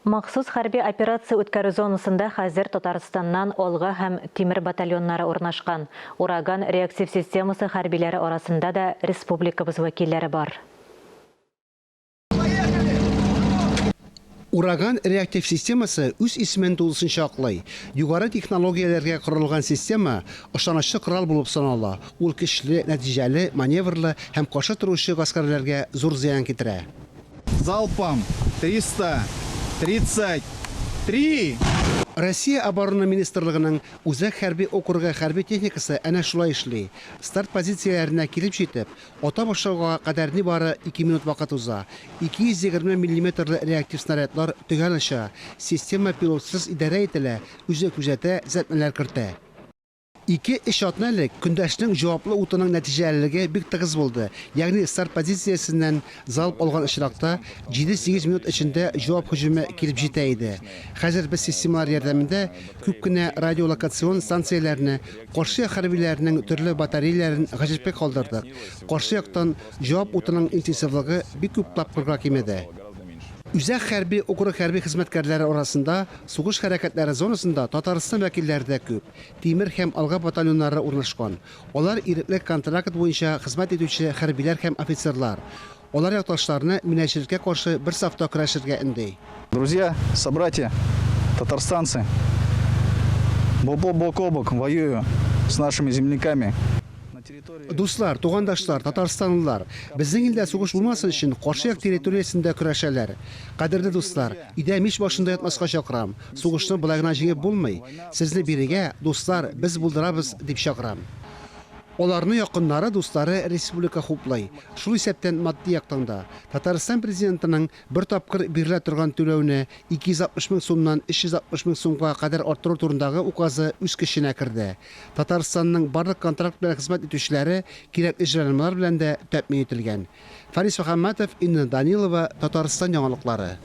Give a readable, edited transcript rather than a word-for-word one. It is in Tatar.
Махсус хәрби операция үткәрү зонасында хәзер Татарстаннан Алга һәм Тимер батальоннары урнашкан. Ураган реактив системасы хәрбиләре арасында да республикабыз вәкилләре бар. Ураган реактив системасы үз исемен тулысынча аклый. Югары технологияләргә корылган система ышанычлы корал булып санала, ул көчле, нәтиҗәле, маневрлы һәм каршы торучы гаскәрләргә зур зыян китерә. Залпом 333! Россия Оборона министрлыгының Үзәк хәрби округы хәрби техникасы әнә шулай эшли. Старт позицияләренә килеп җитеп, ата башлауга кадәр нибары ике минут вакыт уза. 220 миллиметрлы реактив снарядлар төгәл оча, система пилотсыз идарә ителә, үзе күзәтә, төзәтмәләр кертә. Ике-өч атна элек көндәшнең җаваплы утының нәтиҗәлелеге бик тыгыз булды, ягъни старт позициясеннән залп алган очракта, җиде-сигез минут эчендә җавап һөҗүме килеп җитә иде. Хәзер без системалар ярдәмендә күп кенә радиолокацион станцияләрне, каршы як хәрбиләренең төрле батареяләрен гаҗәпкә калдырдык, каршы яктан җавап утының интенсивлыгы бик күп тапкырга кимеде. Үзәк хәрби округ хәрби хезмәткәрләре арасында сугыш хәрәкәтләре зонасында Татарстан вәкилләре дә күп. Тимер һәм Алга батальоннары урнашкан. Алар ирекле контракт буенча хезмәт итүче хәрбиләр һәм офицерлар. Алар якташларны милләтчелеккә каршы бер сафта көрәшергә өнди. Друзья, собратья, татарстанцы, бок о бок воюю с нашими земляками на территории. Дуслар, тугандашлар, татарстанлылар! Безнең илдә сугыш булмасын өчен каршы як территориясендә көрәшәләр. Кадерле дуслар, өйдә мич башында ятмаска чакырам. Сугышны болай гына җиңеп булмый. Сезне бирегә, дуслар, без булдырабыз, дип чакырам. Аларны якыннары, дуслары, республика хуплый. Шул исәптән матди яктан да. Татарстан Президентының бер тапкыр бирелә торган түләүне 260 мең сумнан 360 мең сумга кадәр арттыру турындагы указы үз көченә керде. Татарстанның барлык контракт белән хезмәт итүчеләре кирәкле җайланмалар белән дә тәэмин ителгән. Фарис Мөхәммәтов, Инна Данилова, Татарстан яңалыклары.